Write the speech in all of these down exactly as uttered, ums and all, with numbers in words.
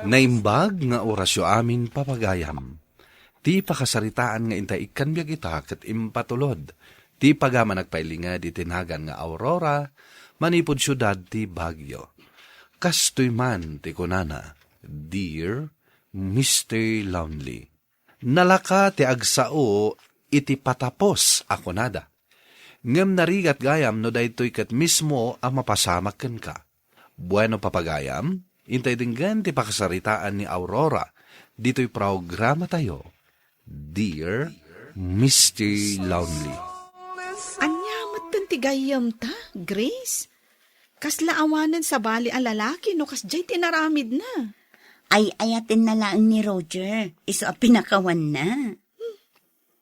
Naimbag nga orasyo amin, papagayam. Ti pakasaritaan nga intay ikkan biag ita ket impatulod ti pagama nagpailinged iti nagan nga Aurora manipud siudad ti Baguio. Kastoy man ti kunana, "Dear Mister Lonely." Nalaka ti agsao iti patapos a kunada. Ngem narigat gayam no daytoy ket mismo a mapasamak kenka. Bueno, papagayam, intay denggen ti pakasaritaan ni Aurora ditoy programatayo, Dear Mister Lonely. Ania metten ti gayyemta, Grace? Kasla awanen sabali a lalaki no kasdiay ti inaramidna. Ay-ayatenna laeng ni Roger, isu a pinakawanna.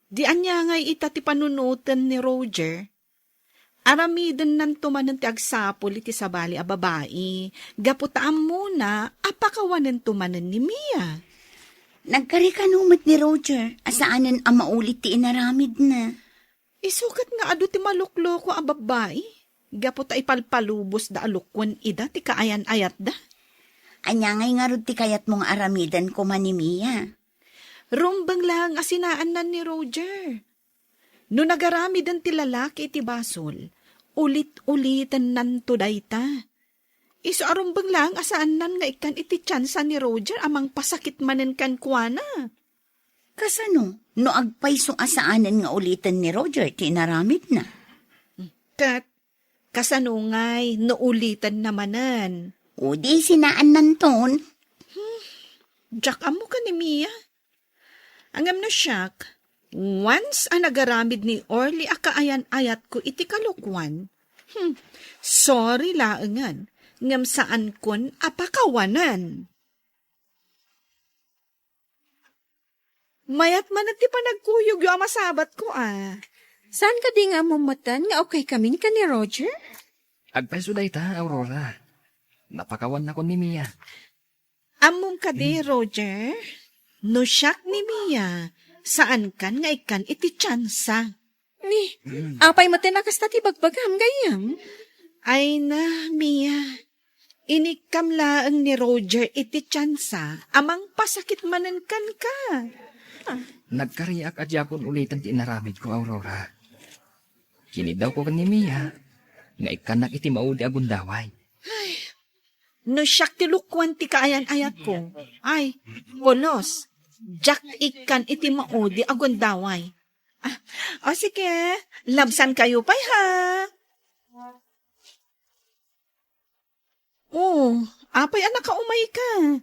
Di ania ngay ita ti panunoten ni Roger? Aramidennanto manen ti agsapul iti sabali a babai, gapu ta ammona a pakawanento manen ni Mia. Nagkari kano met ni Roger a saanen a maulit ti inaramidna. Isu ket nga adu ti malukloko a babbai, gapu ta ipalpalubosda a lukuen ida ti kaayan-ayatda. Ania ngay ngarud ti kayatmo nga aramiden koma ni Mia? Rumbeng laeng a sinaannan ni Roger. No nagaramiden ti lalaki iti basol, ulit-ulitennanto dayta. Isu a rumbeng laeng a saannan nga ikkan iti tiansa ni Roger a mangpasakit manen kenkuana. Kasano no agpayso a saanen nga uliten ni Roger ti inaramidna? Ket kasano ngay no ulitenna manen? O di sinaannanton. Diak ammo ken ni Mia. Ngem no siak, once a nagaramid ni Orly a kaayan-ayatko iti kalokuan, hmm, sorry laengen, ngem saankon a pakawanen. Mayat manen ti panagkuyogyo a masabatko, a. Saan kadi nga ammom metten nga okay kami ni ken ni Roger? Agpayso dayta, Aurora. Napakawannakon ni Mia. Ammom kadi, Roger? No siak ni Mia, saankan nga ikkan iti tiansa. Ni, apay metten a kasta ti bagbagam, gayyem? Ay na, Mia. Inikkam laeng ni Roger iti tiansa a mangpasakit manen kenka. Nagkariak a diakon uliten ti inaramidko, Aurora. Kiniddawko ken ni Mia nga ikkannak iti maudi a gundaway. No siak ti lukuan ti kaayan-ayatko, ay, pulos, diak ikkan iti maudi a gundaway. Ah, o sige, labsankayo pay, ha? Oh, apay a nakaumayka?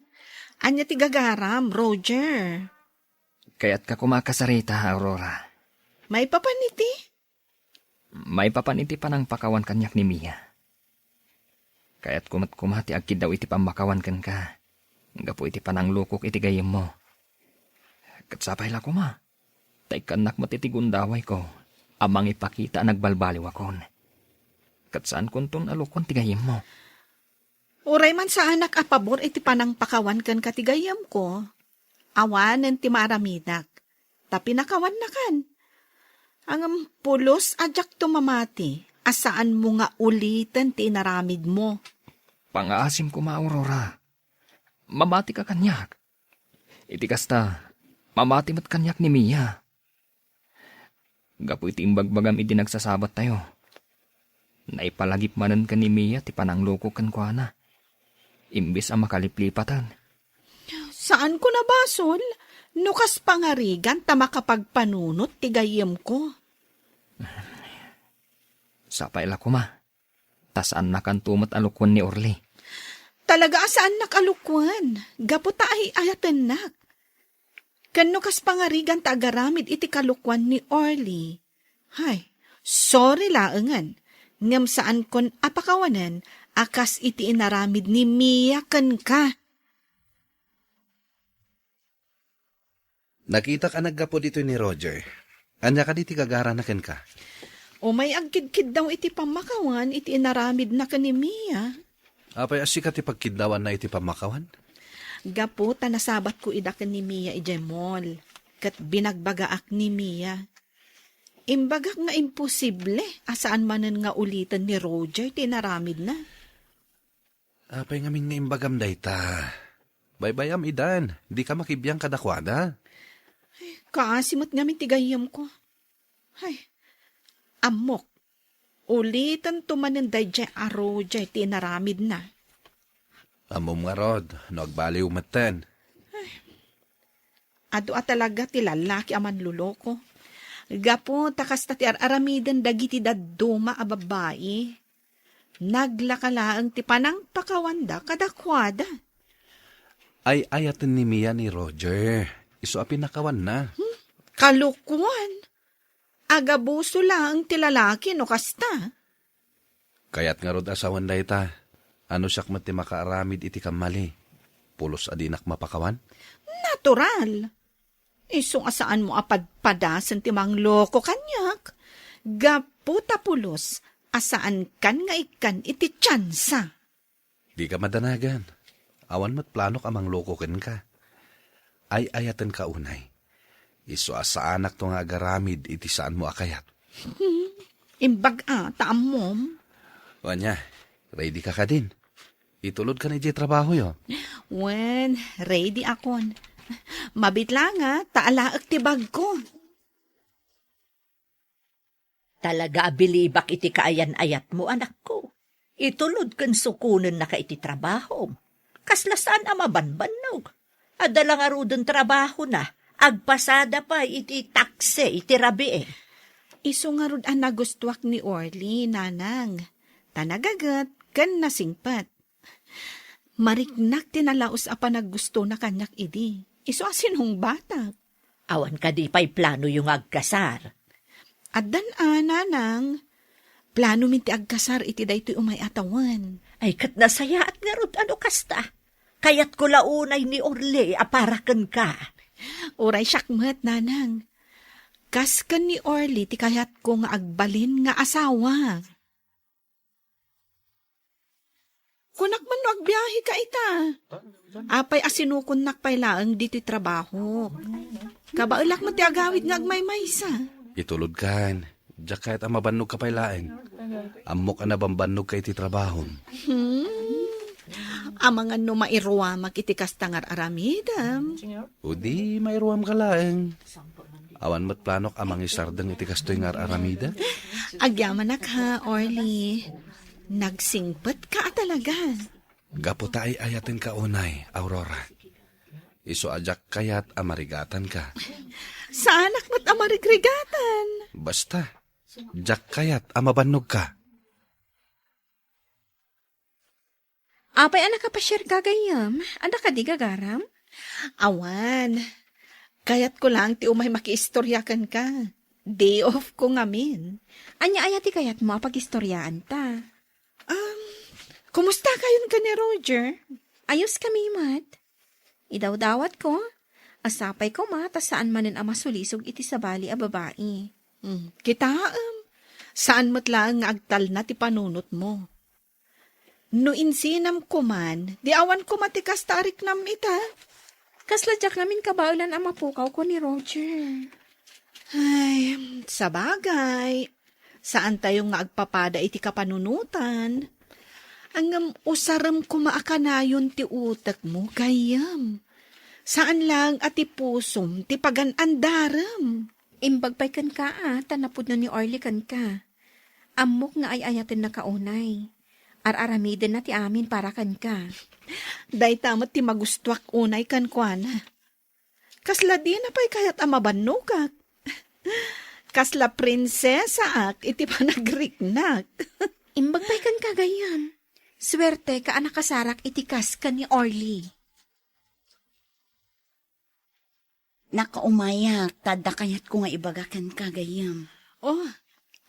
Ania ti gagaram, Roger? Kayatka koma a kasarita, Aurora. Maipapan iti? Maipapan iti panangpakawan kaniak ni Mia. Kayatko met koma ti agkiddaw iti pammakawan kenka, gapu iti pananglukok iti gayyemmo. Ket sapay la koma, ta ikkannak met iti gundawayko a mangipakita a nagbalbaliwakon. Ket saankonton a lukuan ti gayyemmo. Uray man saanak a pabor iti panangpakawan kenka ti gayyemko, awanen ti maaramidak, ta pinakawannakan. Ngem pulos a diakto mamati a saanmo nga uliten ti inaramidmo. Pangaasim koma, Aurora. Mamatika kaniak. Iti kasta, mamati met kaniak ni Mia. Gapu iti imbagbagam idi nagsasabattayo, naipalagip manen ken ni Mia ti pananglukok kenkuana, imbes a makaliplipaten. Saanko a basol no kas pangarigan ta makapagpanunot ti gayyemko. Sapay la koma. Ta saannakanto met a lukuan ni Orly. Talaga a saannak a lukuan, gapu ta ay-ayatennak. Ken no kas pangarigan ta agaramid iti kalokuan ni Orly, hay, sorry laengen, ngem saankon a pakawanen a kas iti inaramid ni Mia kenka. Nakitak a naggapu ditoy ni Roger. Ania kadi ti gagarana kenka? Umay agkidkiddaw iti pammakawan iti inaramidna ken ni Mia. Apay a sika ti pagkiddawanna iti pammakawan? Gapu ta nasabatko ida ken ni Mia idiay mall, ket binagbagaak ni Mia. Imbagak nga imposible a saan manen nga uliten ni Roger ti inaramidna. Apay ngamin nga imbagam dayta? Baybay-am idan, dika makibiang kadakuada. Kaasi met ngamin ti gayyemko. Ay, ammok. Ulitento manen daydiay a Roger ti inaramidna. Ammom ngarud, no agbaliw metten. Adu a talaga ti lalaki a manloloko. Gapu ta kasta ti ar-aramiden dagiti dadduma a babbai, naglaka laeng ti panangpakawanda kadakuada. Ay-ayaten ni Mia ni Roger, isu a pinakawanna. Hmm? Kalokoan! Agabuso laeng ti lalaki no kasta. Kayat ngarud a sawen dayta. Ano siak met ti makaaramid iti kammali? Pulos a dinak mapakawan? Natural. Isu a saanmo a padpadasen ti mangloko kaniak, gapu ta pulos a saankan nga ikkan iti tiansa. Dika madanagan. Awan met planok a mangloko kenka. Ay-ayatenka unay. Isu a saanakto nga agaramid iti saanmo a kayat. Hmm, imbag a, ta ammom. O ania, ready ka kadin? Itulodkan idiay trabahoyo. Wen, ready akon. Mabit la nga, ta alaek ti bagko. Talaga a bilibak iti kaayan-ayatmo, anakko. Itulod ken sukonennaka iti trabahom. Kasla saan a mabanbannog. Adda la ngaruden trabahona, agpasada pay iti taksi iti rabii. Isu ngarud a nagustuak ni Orly, nanang. Ta nagaget ken nasingpet. Mariknak ti nalaus a panaggustona kaniak idi. Isu a sinungbatak. Awan kadi pay planoyo nga agkasar? Addan a, nanang. Planomin ti agkasar iti daytoy umay a tawen. Ay, ket nasayaat ngarud a no kasta. Kayatko la unay ni Orly a para kenka. Uray siak met, nanang. Kas ken ni Orly ti kayatko nga agbalin nga asawa. Kunak man no agbiaheka ita. Apay a sinukonnak pay laeng ditoy trabaho. Kabaelak met ti agawid nga agmaymaysa. Itulodkan, diak kayat a mabannogka pay laeng. Ammok a nabambannogka iti trabahom. Hmm. Amangan no mairuamak iti kasta nga ar-aramidem. O di, mairuamka laeng. Awan met planok a mangisardeng iti kastoy nga ar-aramidem. Agyamanak ha, Orly. Nagsingpetka a talaga. Gapu ta ay-ayatenka unay, Aurora. Isu a diak kayat a marigatanka. Saanak met a marigrigatan. Basta, diak kayat a mabannogka. Apay a nakapasiarka, gayyem? Adda kadi gagaram? Awan. Kayatko laeng ti umay makiistorya kenka. Day off ko ngamin. Ania aya ti kayatmo a pagistoryaanta? Um, kumusta kayon ken ni Roger? Ayos kami met. Idawdawatko, a sapay koma ta saan manen a masulisog iti sabali a babai. Hmm, kitaem. Saan met laeng nga agtalna ti panunotmo. No insinam koman, di awan koma ti kasta a riknam ita. Kasla diak ngamin kabaelan a mapukawko ni Roger. Ay, sabagay, saantayo nga agpapada iti kapanunotan. Ngem usarem koma a kanayon ti utekmo, gayyem. Saan laeng a ti pusom ti pagan-andarem. Imbag pay kenka a, ta napudno ni Orly kenka. Ammok nga ay-ayatennaka unay. Ar-aramidenna ti amin para kenka. Dayta met ti magustuak unay kenkuana. Kasla dina pay kayat a mabannogak. Kasla prinsesaak iti panagriknak. Imbag pay kenka, gayyem. Suerteka a nakasarak iti kas ken ni Orly. Nakaumayak, ta adda kayatko nga ibaga kenka, gayyem. Oh,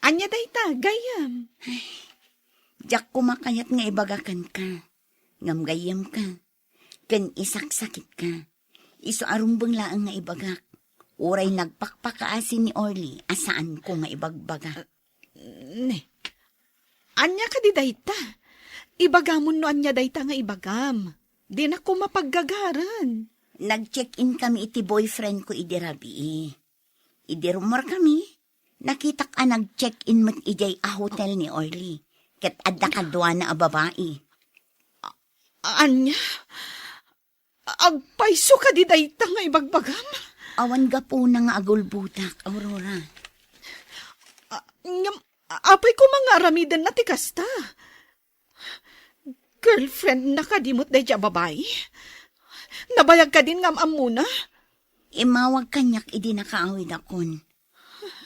ania dayta, gayyem? Diak koma kayat nga ibaga kenka. Ngem gayyemka, ken isaksakitka. Isu a rumbeng laeng nga ibagak. Uray nagpakpakaasi ni Orly a saanko nga ibagbaga. Ne. Ania kadi dayta? Ibagamon no ania dayta nga ibagam. Dinak koma paggagaren. Nag-check-in kami iti boyfriend ko idi rabii. Idi rummuar kami, nakitak a nag-check-in met idiay a hotel ni Orly. Ket adda kaduana a babai. A-, ania? Agpayso kadi dayta nga ibagbagam? Awan gapuna nga agulbotak, Aurora. Ah, ngem, apay koma nga aramidenna ti kasta? Girlfriendna kadi met daydiay a babai? Nabayag kadin nga am-ammona? Immawag kaniak idi nakaawidakon.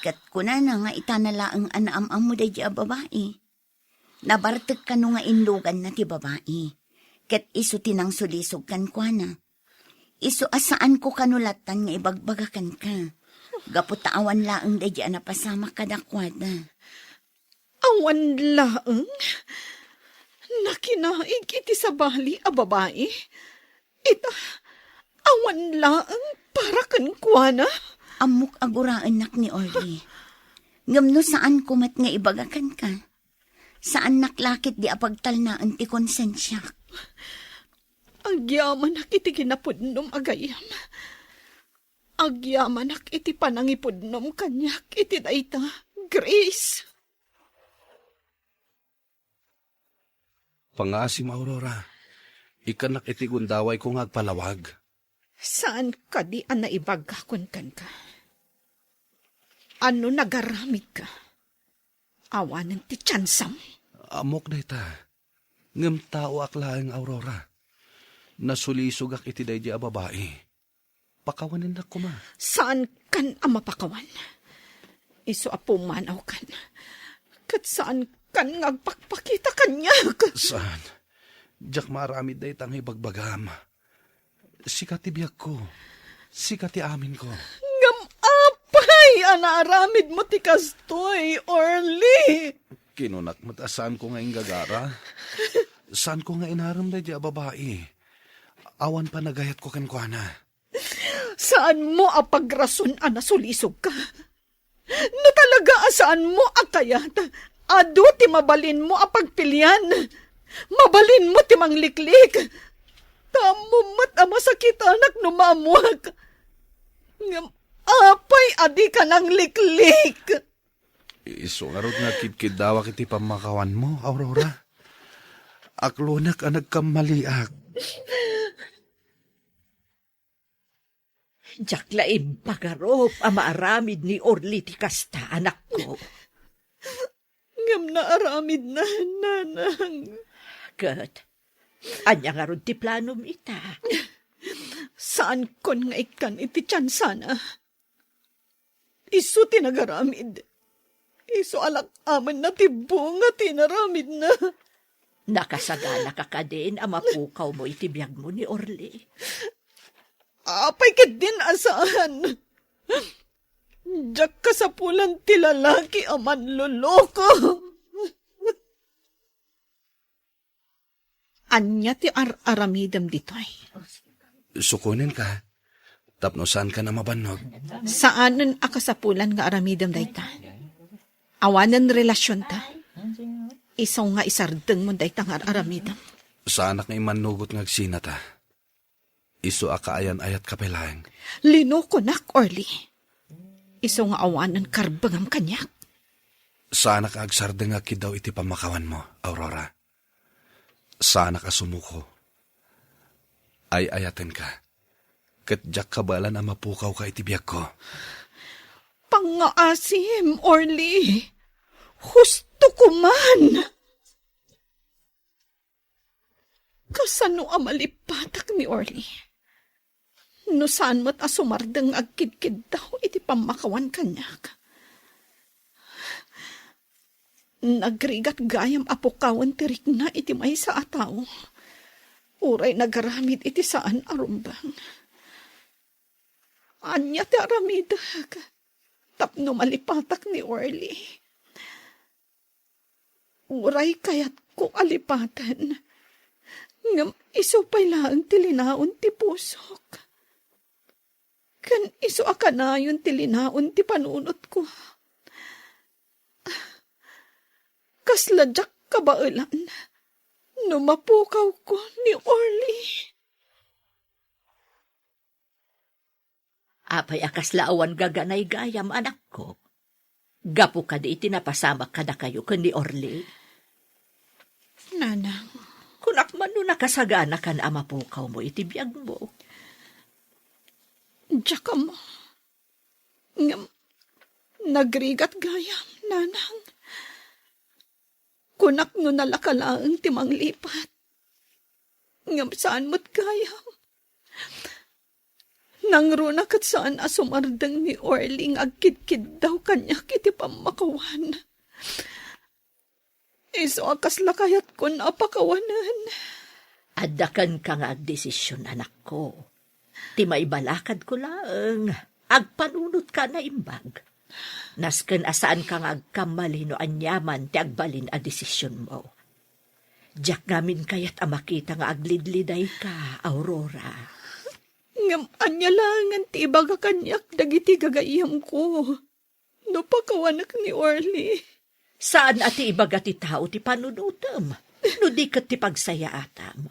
Ket kunana nga itana laeng a naam-ammo daydiay a babai. Nabartek kano nga inluganna ti babai, ket isu ti nangsulisog kenkuana. Isu a saanko kano lattan nga ibagbaga kenka, gapu ta awan laeng daydiay a napasamak kadakuada. Awan laeng? Nakinaig iti sabali a babai? Ita, awan laeng para kenkuana? Ammok a guraennak ni Orly. Ngem no saanko met nga ibaga kenka, saannak la ketdi a pagtalnaen ti konsensiak. Agyamanak iti kinapudnom a gayyem. Agyamanak iti panangipudnom kaniak iti dayta, Grace. Pangngaasim, Aurora. Ikkannak iti gundawayko nga agpalawag. Saan kadi a naibagakon kenka? Ano nagaramidka? Awanen ti tiansam? Ammok dayta. Ngem taoak laeng, Aurora. Nasulisogak iti daydiay a babai. Pakawanennak koma. Saankan a mapakawan. Isu a pumanawkan. Ket saankan nga agpakpakita kaniak. Saan? Diak maaramid dayta nga ibagbagam. Sika ti biagko. Sika ti aminko. Ngem apay a naaramidmo ti kastoy, Orly? Kinunak met a saanko nga inggagara. Saanko nga inarem daydiay a babai. Awan panagayatko kenkuana. Saanmo a pagrason a nasulisogka. No talaga a saanmo a kayat, adu ti mabalinmo a pagpilian. Mabalinmo ti mangliklik. Ta ammom met a masakitanak no maammuak. Ngem apay a dika nangliklik? Isu ngarud nga agkidkiddawak iti pammakawanmo, Aurora. Aklonak a nagkammaliak. Diak la impagarup a maaramid ni Orly ti kasta, anakko. Ngem naaramidna, nanang. Ket, ania ngarud ti planom ita? Saankon nga ikkan iti tiansana. Isu ti nagaramid. Isu a lak-amenna ti bunga ti inaramidna. Nakasaganaka kadin a mapukawmo iti biagmo ni Orly? Apay ketdin a saan? Diak kasapulan ti lalaki a manloloko. Ania ti ar-aramidem ditoy? Sukonenka, tapno saankan a mabannog. Saanen a kasapulan nga aramidem dayta. Awanen relasionta. Isu nga isardengmo dayta nga ar-aramidem. Saanak nga immannugot nga agsinata. Isu a kaayan-ayatka pay laeng. Linokonak, Orly. Isu nga awanen karbengam kaniak. Saanak a agsardeng nga agkiddaw iti pammakawanmo, Aurora. Saanak a sumuko. Ay-ayatenka. Ket diak kabaelan a mapukawka iti biagko. Pangngaasim, Orly. Husto ko man. Kasano a malipatak ni Orly? No saan met a sumardeng nga agkidkiddaw iti pammakawan kaniak. Nagrigat gayam a pukawen ti rikna iti maysa a tao. Uray nagaramid iti saan a rumbeng. Ania ti aramidek tapno malipatak ni Orly? Uray kayatko a lipaten, ngem isu pay laeng ti linaon ti pusok. Ken isu a kanayon ti linaon ti panunotko. Kasla diak kabaelan no mapukawko ni Orly. Apay a kasla awan gaganay gayam, anakko? Gapu kadi iti napasamak kadakayo ken ni Orly? Nanang. Kunak no nakasaganakan a mapukawmo iti biagmo. Diak ammo. Ngem, nagrigat gayam, nanang. Kunak no nalaka laeng ti manglipat. Ngem saan met gayam. Nangruna ket saan a sumardeng ni Orly nga agkidkiddaw kaniak iti pammakawan. Isu a kasla kayatkon a pakawanen. Adda kenka nga agdesisyon, anakko. Ti maibalakadko laeng, agpanunotka a naimbag. Nasken a saanka nga agkammali no aniaman ti agbalin a desisionmo. Diak ngamin kayat a makita nga aglidlidayka, Aurora. Ngem ania laengen ti ibaga kaniak dagiti gagayyemko no pakawanek ni Orly? Saan a ti ibaga ti tao ti panunotem, no di ket ti pagsayaatam.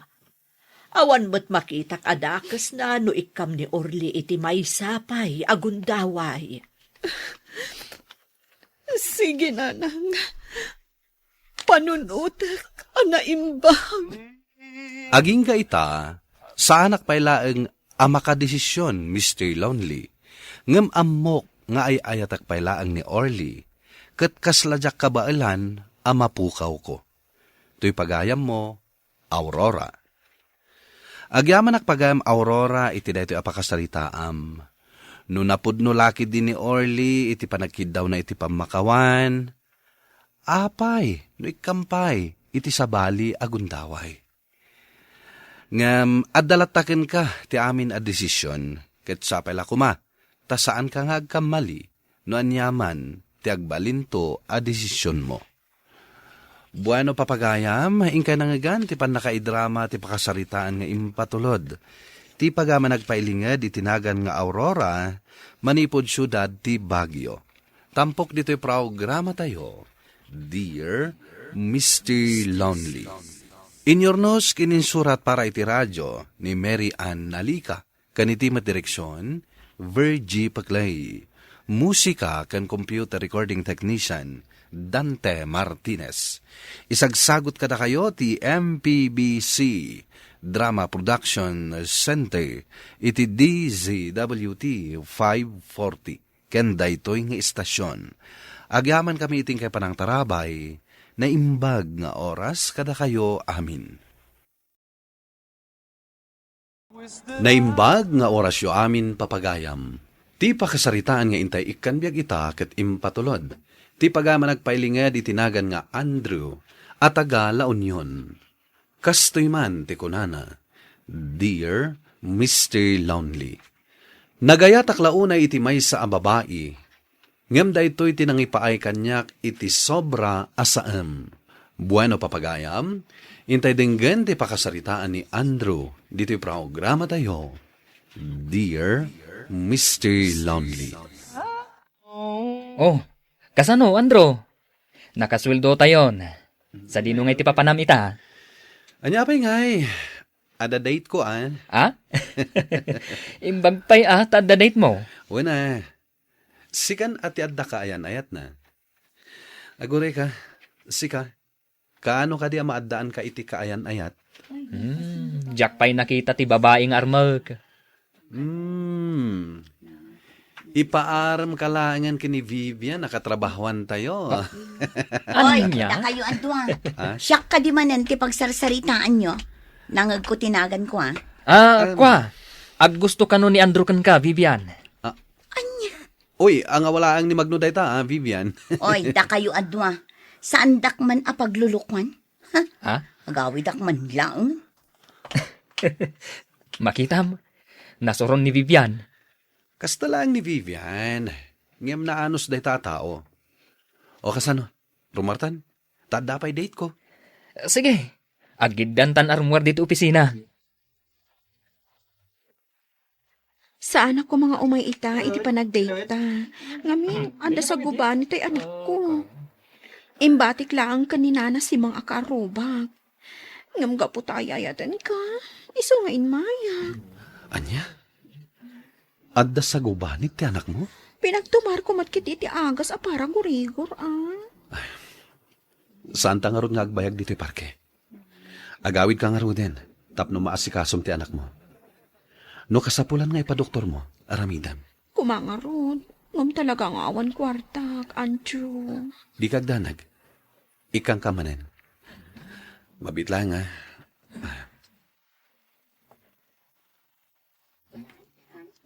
Awan met makitak a dakesna no ikkam ni Orly iti maysa pay a gundaway. Sige, nanang. Panunotek a naimbag. Agingga ita, saanak pay laeng a makadesisyon, Mister Lonely. Ngem ammok nga ay-ayatek pay laeng ni Orly, ket kasla diak kabaelan a mapukawko. Toy pagayammo, Aurora. Agyamanak pagayam, Aurora, iti daytoy a pakasaritaam. No napudno la ketdi ni Orly iti panagkiddawna iti pammakawan, apay no ikkam pay iti sabali a gundaway? Ngem adda latta kenka ti amin a desisyon, ket sapay la koma ta saanka nga agkammali no aniaman ti agbalinto a desisionmo. Bueno, papagayam, inkay nangngegan ti pannakaidrama ti pakasaritaan nga impatulod ti pagayam a nagpailinged iti nagan nga Aurora manipud siudad ti Baguio. Tampok ditoy programatayo, Dear Mister Lonely. Inyurnos ken insurat para iti radio ni Mary Ann Nalica. Ken iti met direksion, Virgie Paclay. Musika ken computer recording technician, Dante Martinez. Isagsagut kadakayo ti M P B C Drama Production Center iti D Z W T five forty ken daytoy nga istasion. Agyamankami iti inkay panangtarabay, naimbag nga oras kadakayo amin. Naimbag nga orasyo amin, papagayam. Ti pakasaritaan nga intay ikkan biag ita ket impatulod ti pagayam a nagpailinged iti nagan nga Andrew a taga La Union. Kastoy man ti kunana, Dear Mister Lonely. Nagayatak la unay iti maysa a babai, ngem daytoy ti nangipaay kaniak iti sobra a saem. Bueno, papagayam, intay denggen ti pakasaritaan ni Andrew ditoy programatayo, Dear Mister Lonely. Oh, kasano, Andrew? Nakasueldotayon. Sadino ngay ti papanam ita? Ania pay ngay? Adda date ko, ah. Ah? Imbag pay, ah, ta adda date mo? Wen a. Sikan a ti adda kaayan-ayatna. Aguray ka, sika, kaano kadi a maaddaanka iti kaayan-ayat? Hmm, diak pay nakita ti babai nga armek. Hmm. Ipaarem ka laengen ken ni Vivian a katrabahoantayo. Oy, ania? Dakayo a dua. Ha? Siak kadi manen ti pagsarsaritaanyo. Nangegko ti naganko, ah. Ah, kua. Aggusto kano ni Andrew kenka, Vivian? Ah. Ania? Uy, angawalaang ni Magno dayta, ah, Vivian. Oy, dakayo a dua. Saandak man a paglulukuan? Ha? Ha? Agawidak man laeng. Makitam, nasuron ni Vivian. Kasta laeng ni Vivian, ngem naanus dayta a tao. O kasano, rumartan? Ta adda pay date ko. Sige, agiddantan a rummuar ditoy opisina. Saanak koma nga umay ita iti panagdate ta. Ngamin, adda saguban itoy anakko. Imbatik laeng ken ni Nana Simang a kaarrubak. Ngem gapu ta ay-ayatenka, isu nga immayak. Ania? Adda sagubanik ti anakmo? Pinagtumarko met ketdi ti agas a paragurigor, a. Ay, saanta ngarud nga agbayag ditoy parke? Agawidka ngaruden tapno maasikasom ti anakmo. No kasapulan nga ipadoktormo, aramidem. Koma ngarud, ngem talaga nga awan kuartak, Andrew. Dika agdanag. Ikkanka manen. Mabiit laeng, a.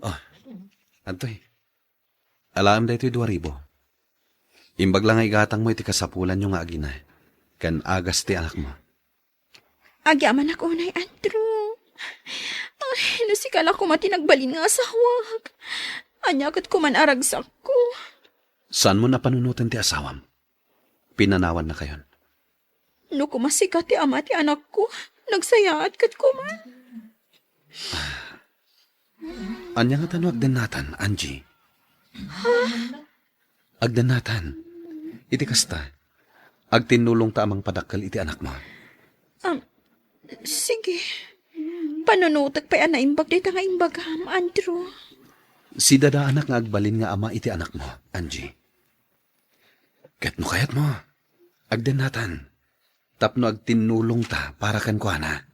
Oh, adtoy. Alaem daytoy dua ribu. Imbag la nga igatangmo iti kasapulanyo nga agina ken agas ti anakmo. Agyamanak unay, Andrew. Ay, no sika la koma ti nagbalin nga asawak, ania ket koma a ragsakko? Saanmo a panunoten ti asawam? Pinanawannakayon. No koma sika ti ama ti anakko, nagsayaat ket koma. Ania ngata no agdennatan, Angie? Agdennatan. Iti kasta, agtinnulongta a mangpadakkel iti anakmo. Am, sige. Panunotek pay a naimbag dayta nga imbagam, Andrew. Sidadaanak nga agbalin nga ama iti anakmo, Angie. Ket no kayatmo, agdennatan, tapno agtinnulongta para kenkuana.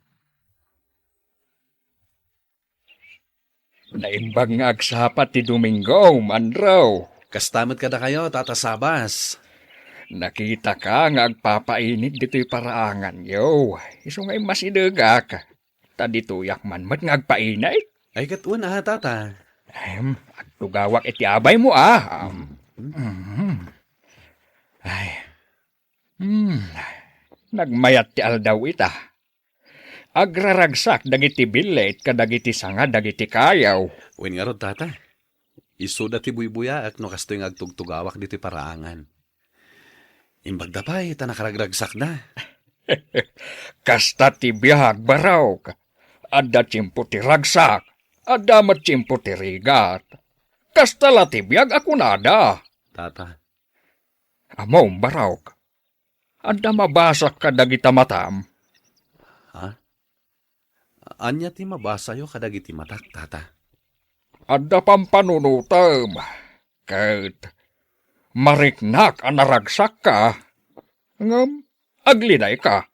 Naimbag nga agsapa ti Domingo, Andrew. Kasta met kadakayo, Tata Sabas. Nakitaka nga agpapainit ditoy paraanganyo. Isu nga immasidegak. Ta ditoyak man met nga agpainit. Ay, ket wen a, Tata. Em, agtugawak iti abaymo, a. Am, mhm. Ay. Hmm. Nagmayat ti aldaw ita. Agraragsak dagiti billit kadagiti sanga dagiti kayaw. Wen ngarud, Tata. Isuda ti buybuyaek no kastoy nga agtugtugawak ditoy paraangan. Imbagda pay ta nakaragragsakda. Kasta ti biag, barok. Adda tiempo ti ragsak, adda met tiempo ti rigat. Kasta la ti biag a kunada. Tata. Ammom, barok. Adda mabasak kadagita matam. Ha? Ania ti mabasayo kadagiti matak, Tata? Adda pampanunotem, ket mariknak a naragsakka, ngem agledayka.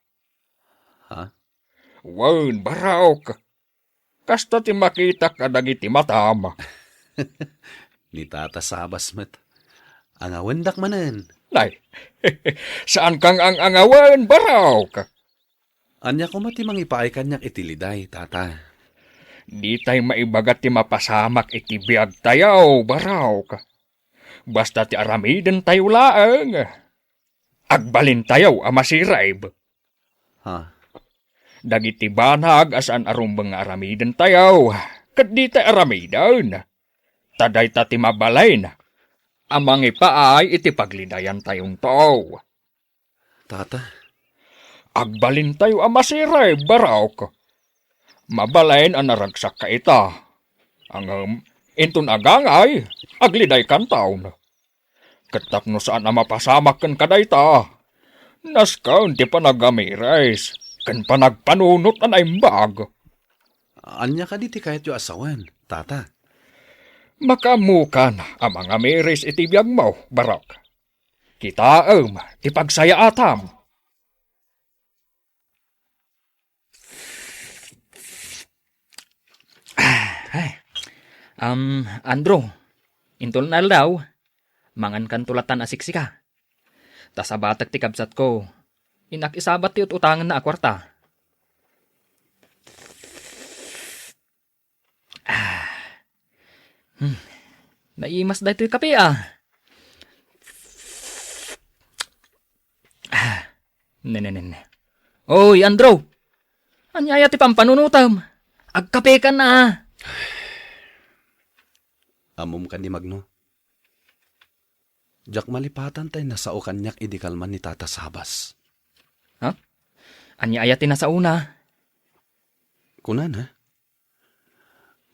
Ha? Wen, barok. Kasta ti makitak kadagiti matam. Ni Tata Sabas met. Angawendak manen. Nay, saan kang ang-angawen, barok? Ania koma ti mangipaay kaniak iti liday, Tata? Ditay maibaga ti mapasamak iti biagtayo, barok. Basta ti aramidentayo laeng, agbalintayo a masirib. Ha? Dagiti banag a saan a rumbeng nga aramidentayo, ket ditay aramiden. Ta dayta ti mabalin a mangipaay iti paglidayantayonto. Tata. Agbalintayo a masirib, barok. Mabalin a naragsakka ita. Ngem, inton agangay, aglidaykanton. Ket tapno saan a mapasamak ken kadayta, nasken ti panagamiris ken panagpanunot a naimbag. Ania kadi ti kayatyo a sawen, Tata? Makaammokan a mangamiris iti biagmo, barok. Kitaem ti pagsayaatam. Ah, ay. Am, Andrew, inton aldaw, mangankanto latan a siksika. Ta sabatek ti kabsatko, innak isabat ti ut-utangenna a kuarta. Ah. Hmm. Naimas daytoy kape, a. Ah. Ne, ne, ne, ne. Oy, Andrew! Ania aya ti pampanunotem? Agkapekan, a. Ammom kadi, Magno? Diak malipatan tay nasao kaniak idi kalman ni Tata Sabas. Ha? Ania aya ti nasaona? Kunana,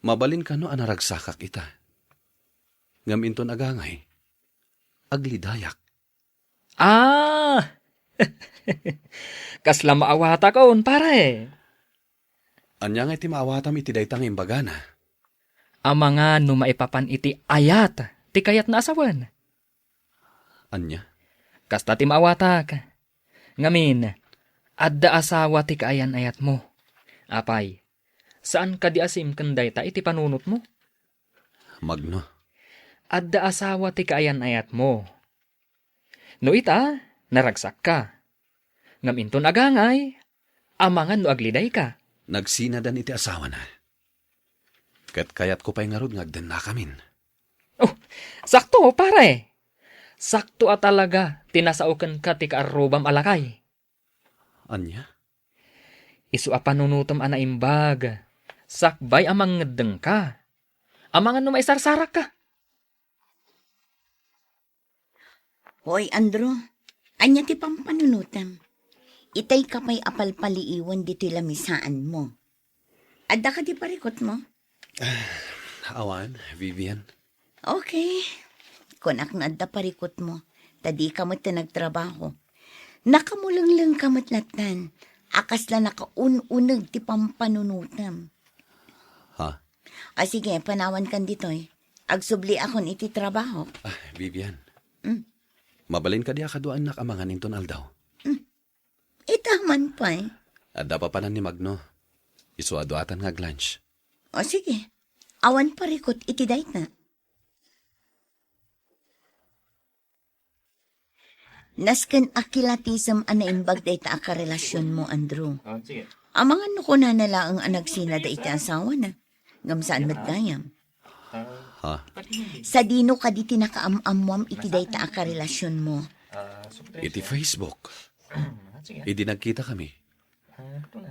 mabalin kano a naragsakak ita. Ngem inton agangay, aglidayak. Ah! Kasla maawatakon, pare. Ania ngay ti maawatam iti dayta nga imbagana? Amangan no maipapan iti ayat ti kayatna a sawen. Ania? Kasta ti maawatak. Ngamin, Adda asawa ti kaayan-ayatmo. Apay, saan kadi a sim ken dayta iti panunotmo? Magno. Adda asawa ti kaayan-ayatmo. No ita, naragsakka. Ngem inton agangay, amangan no agledayka. Nagsinadan iti asawana. Ket kayatko pay ngarud nga agdennakamin. Oh, sakto, pare. Sakto a talaga ti nasao kenka ti kaarrubam a lakay. Ania? Isu a panunotem a naimbag, sakbay a mangngeddengka. Amangan no maisarsarakka. Hoy, Andrew, ania ti pampanunotem? Itayka pay a palpaliiwen ditoy lamisaanmo. Adda kadi parikutmo? Awan, Vivian. Okay. Kunak no adda parikutmo, ta dika met ti nagtrabaho. Nakamulenglengka met lattan, a kasla nakaun-uneg ti pampanunotem. Ha? A, sige, panawankan ditoy. Agsubliakon iti trabaho. Ah, Vivian. Mm. Mabalin kadi a kaduaennak amangan inton aldaw? Mm. Ita man pay. Adda papanan ni Magno. Isu a duatan nga ag-lunch. O, sige. Awan parikut iti dayta. Nasken a kilatisem a naimbag dayta a karelasionmo, Andrew. Ah, sige. Amangan no kunana laeng a nagsinada iti asawana. Ngem saan met gayam. Ha? Sadino kadi ti nakaam-ammuam iti dayta a karelasionmo? Iti Facebook. Idi nagkitakami,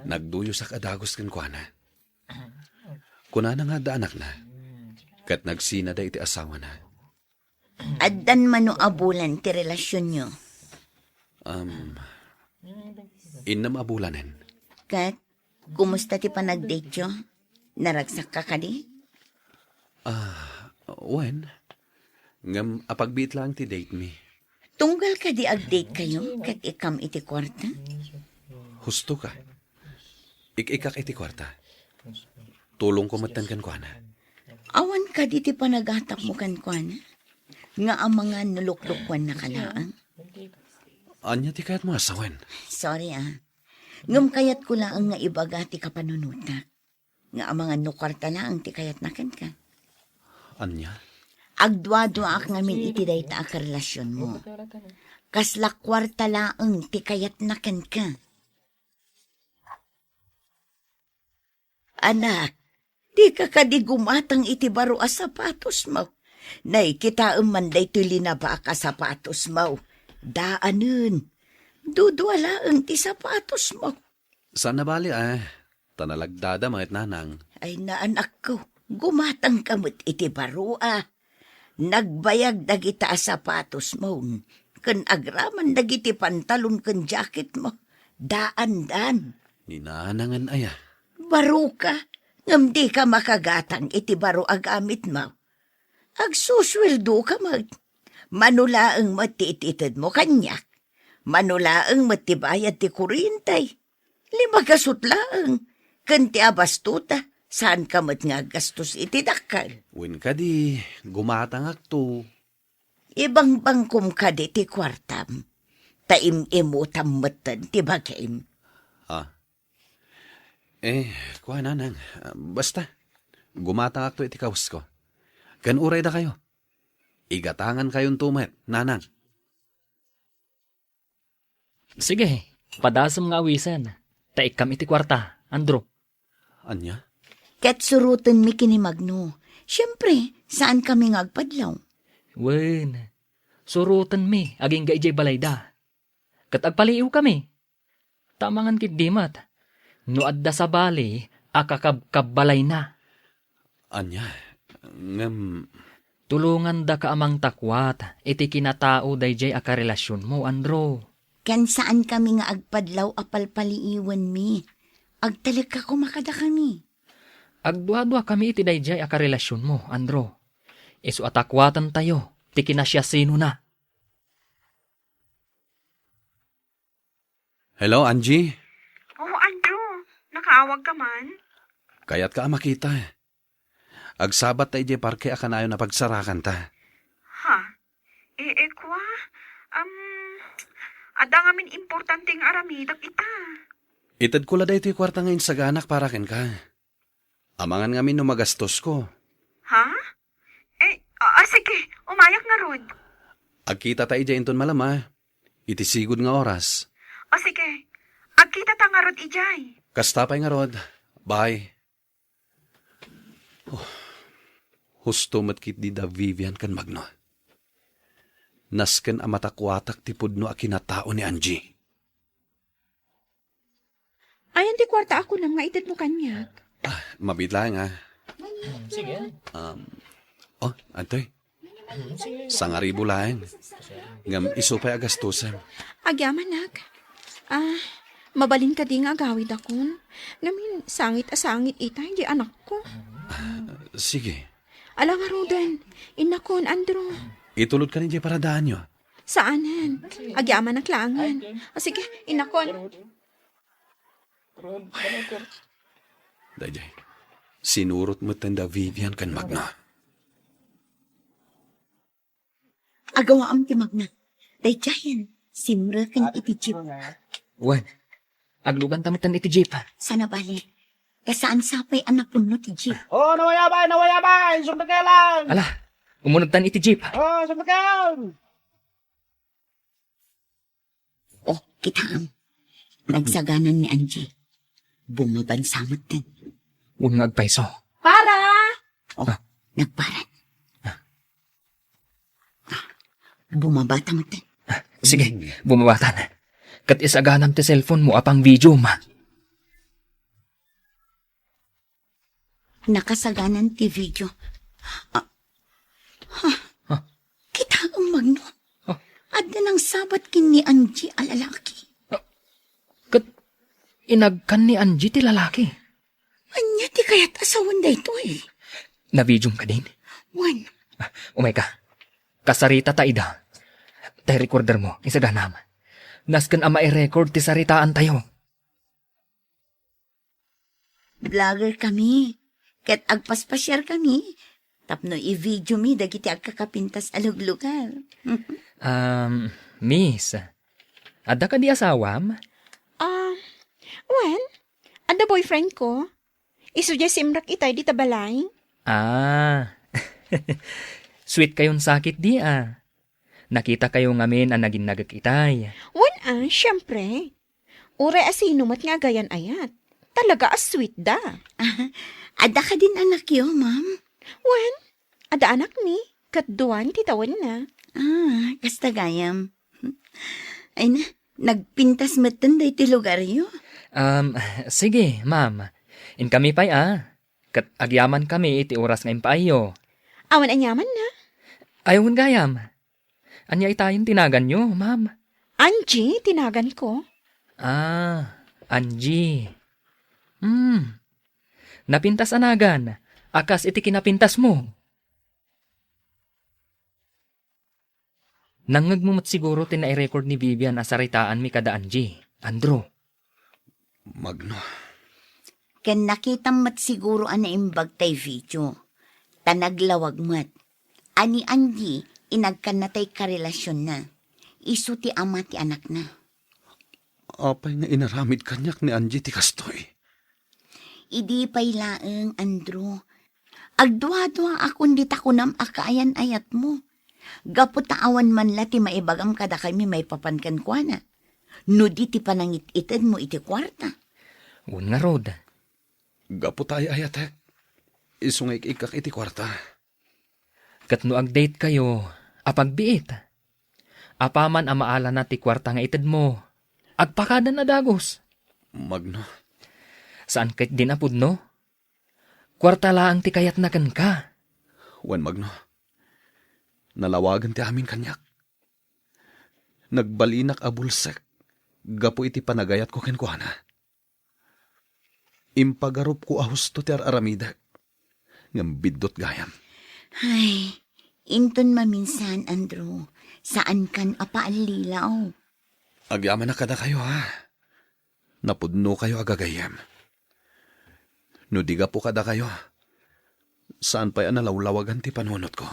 nagduyosak a dagus kenkuana. Kunana nga adda anakna, ket nagsinada iti asawana. Addan mano a bulan ti relasionyo? Um, innem a bulanen. Ket, kumusta ti panagdateyo? Naragsakka kadi? Ah, wen. Ngem apagbiit laeng ti date mi. Tunggal kadi agdate kayo ket ikkam iti kuarta? Husto ka. Ik-ikkak iti kuarta. Tulongko metten kenkuana. Awan kadi ti panagatapmo kenkuana? Nga amangan no luklukuannaka laeng? Ania ti kayatmo a sawen? Sorry, ah. Ngem kayatko laeng nga ibaga ti kapanunotak. Nga amangan no kuarta laeng ti kayatna kenka. Ania? Agduaduaak ngamin iti dayta a karelasionmo. Kasla kuarta laeng ti kayatna kenka. Anak, dika kadi gumatang iti baro a sapatosmo? Nakitaem man daytoy linabak a sapatosmo. Daanen. Dudua laeng ti sapatosmo. Saan a bali, eh. Ta nalagdada met, nanang. Ay, naanakko, gumatangka met iti baro a. Nagbayag dagita a sapatosmo, ken agraman dagiti pantalon ken jacketmo. Daandan. Ni nanangen aya? Baroka, ngem dika makagatang iti baro a gamitmo. Agsusueldoka met. Mano laeng met ti ititedmo kaniak. Mano laeng met ti bayad ti kuryente. Lima gasut laeng. Ken ti abasto ta, saanka met nga aggastos iti dakkel. Wen kadi, gumatangakto. Ibangbangkom kadi ti kuartam. Ta im-imutam metten ti bagim. Ah. Eh, kua, nanang, basta, gumatangakto iti kawesko. Ken uray dakayo. Igatangankayonto met, nanang. Sige, padasem nga awisen, ta ikkam iti kuarta, Andrew. Ania? Ket surotenmi ken ni Magno. Siempre, saankami nga agpadlaw. Wen, surotenmi agingga idiay balayda. Ket agpaliiwkami. Ta amangan ketdi met, no adda sabali a kakabkabbalayna. Ania? Ngem, tulongandaka a mangtakuat iti kinatao daydiay a karelasionmo, Andrew. Ken saankami nga agpadlaw a palpaliiwenmi. Agtalekka koma kadakami. Agduaduakami iti daydiay a karelasionmo, Andrew. Isu a takuatentayo ti kinasiasinona. Hello, Angie? Oh, Andrew. Nakaawagka man? Kayatka a makita. Agsabatta idiay parke a kanayon a pagsarakanta. Ha? Eh, eh, kua? Am, adda ngamin importante nga aramidek ita. Itedko la daytoy kuarta nga insaganak para kenka. Amangan ngamin no magastosko. Ha? Eh, ah, ah, sige, umayak ngarud. Agkita ta idiay inton malem a, iti sigud nga oras. O sige, agkita ta ngarud idiay. Kasta pay ngarud. Bye. Oh, husto met ketdi da Vivian ken Magno. Nasken a matakuatak ti pudno a kinatao ni Angie. Ayan ti kuarta a kunam nga itedmo kaniak. Ah, mabiit laeng, ah. Sige. Um, oh, antoy? Sangaribu laeng. Ngem isu pay a gastusen. Agyamanak. Ah, mabalin kadi nga agawidakon? Ngamin, sangit a sangit itay di anakko. Sige. Ala ngaruden, innakon, Andrew. Itulod kanidiay paradaanyo. Saanen. Agyamanak laengen. Ah, sige, innakon. Daydiay. Sinurot metten da Vivian ken Magna. Agawaam ti Magna. Daydiayen, simreken iti jeep. Wen, agluganta metten iti jeep. Sana bale. Ta saan sapay a napunno ti jeep. Oh, nawayabay, nawayabay! Sumrek lang! Ala, umunegtan iti jeep. Oh, sumrek lang! Oh, kitaem. Nagsaganan ni Angie. Bumabagsa metten. Wen nga agpayso. Para! Oh, nagparan. Ah, bumabata metten. Sige, bumabatan. Ket isaganam ti cellphone mo a pang-video, ma. Nakasaganan ti video. Ah, ha? Huh? Kitaem, Magno. Huh? Adda nangsabat ken ni Angie a lalaki. Huh? Ket inagkan ni Angie ti lalaki? Ania ti kayat a sawen daytoy? Nabidiom kadin? Wen. Ah, umayka. Kasarita ta ida. Tay recorder mo, isaganam. Nasken a mairecord ti saritaantayo. Vlogger kami, ket agpaspasiar kami tapno i-video mi dagiti agkakapintas a luglugar. Um, miss, adda kadi asawam? Ah, wen, adda boyfriend ko. Isu diay simrek itay dita balay. Ah, sweet kayon sakit di, ah. Nakita kayo ngamin a naginnagek itay. Wen a, siempre. Uray a sino met nga agayan-ayat. Talaga a sweet da. Ah, adda kadin anakyo, ma'am? Wen, adda anakmi, ket duan ti tawenna. Ah, kasta gayam. Ay na, nagpintas metten daytoy lugaryo. Um, sige, ma'am. Inkami pay a. Ket agyamankami iti oras nga impaayyo. Awan aniamanna? Ay, wen gayam. Ania itayen ti naganyo, ma'am? Angie ti naganko. Ah, Angie. Hmm. Napintas a nagan, a kas iti kinapintasmo. Nangngegmo met siguro ti nairecord ni Vivian a saritaanmi kada Angie, Andrew. Magno. Ken nakitam met siguro a naimbag tay video. Ta naglawag met. A ni Angie, inagkanna tay karelasionna. Isu ti ama ti anakna. Apay nga inaramid kaniak ni Angie ti kastoy? Idi pay laeng, Andrew. Agduaduaakon dita kunam a kaayan-ayatmo. Gapu ta awan man la ti maibagam kadakami maipapan kenkuana. No di ti panangit-itedmo iti kuarta. Wen ngarud. Gapu ta ay-ayatek, isu nga ik-ikkak iti kuarta. Ket no ag-date kayo a pagbiit, apaman a maalana ti kuarta nga itedmo, agpakadan a dagus. Magno. Saan ket din a pudno? Kuarta laeng ti kayatna kenka. Wen, Magno. Nalawagen ti amin kaniak. Nagbalinak a bulsek gapu iti panagayatko kenkuana. Impagarupko a husto ti ar-aramidek, ngem biddut gayam. Ay, inton maminsan, Andrew, saankan a paallilaw. Agyamanak kadakayo, ha? Napudnokayo a gagayyem. No di gapu kadakayo, saan pay a nalawlawagan ti panunotko.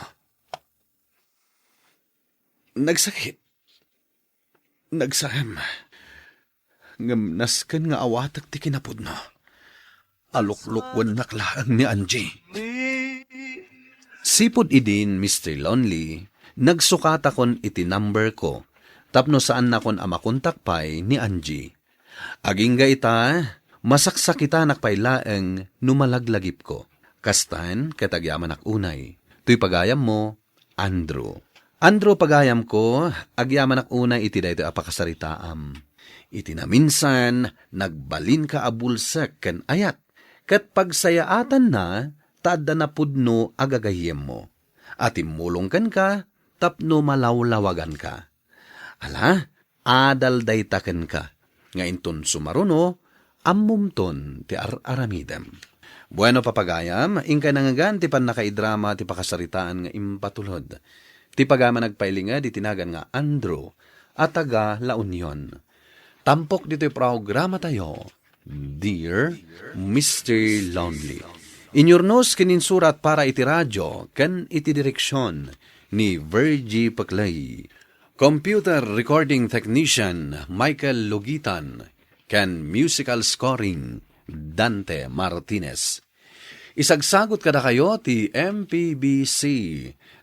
Nagsakit. Nagsaem. Ngem nasken nga awatek ti kinapudno. Aluklukwennak laeng ni Angie. Sipud idin, Mister Lonely, nagsukatakon iti number ko tapno saannakon a makontak pay ni Angie. Agingga ita, masaksakitanak pay laeng no malaglagipko. Kastan ket agyamanak unay. Toy pagayammo, Andrew. Andrew, pagayamko, agyamanak unay iti daytoy a pakasaritaam. Iti naminsan, nagbalinka a bulsek ken ayat, ket pagsayaatanna ta adda napudno a gagayyemmo, a timmulong kenka tapno malawlawaganka. Ala, adal dayta kenka, nga inton sumaruno, ammomton ti ar-aramidem. Bueno, papagayam, inkay nangngegan ti pannakaidrama ti pakasaritaan nga impatulod. Ti pagayam a nagpailinged iti nagan nga Andrew, a taga La Union. Tampok ditoy programatayo, Dear Mister Lonely. Inyurnos ken insurat para iti radio ken iti direksion ni Virgie Peclay. Computer recording technician Michael Lugitan ken musical scoring Dante Martinez. Isagsagot kadakayo ti M P B C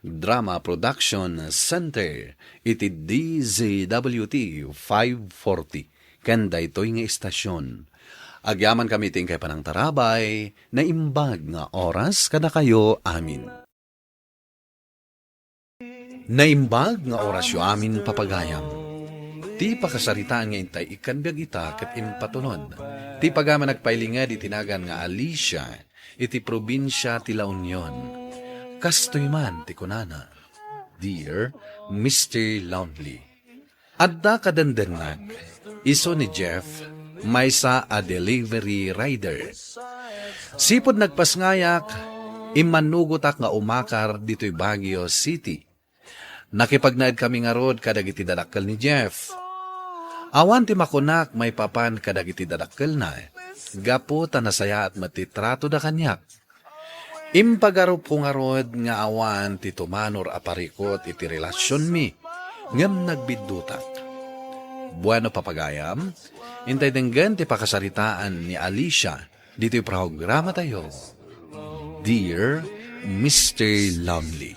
Drama Production Center iti D Z W T five forty ken daytoy nga istasyon. Agyamankami ti inkay panangtarabay, naimbag nga oras kadakayo amin. Naimbag nga orasyo amin, papagayam. Ti pakasaritaan nga intay ikkan biag ita ket impatulod. Ti pagayam a nagpailinged iti nagan nga Alicia, iti probinsia ti La Union. Kastoy man ti kunana, Dear Mister Lonely. Adda kadendennak, isu ni Jeff, maysa a delivery rider. Sipud nagpasngayak, immannugotak nga umakar ditoy Baguio City. Nakipagnaedkami ngarud kadagiti dadakkel ni Jeff. Awan ti makunak maipapan kadagiti dadakkelna, gapu ta nasayaat met ti tratoda kaniak. Impagarupko ngarud nga awan ti tumanor a parikut iti relasionmi, ngem nagbiddutak. Bueno, papagayam, intay denggen ti pakasaritaan ni Alicia ditoy programatayo, Dear Mister Lonely.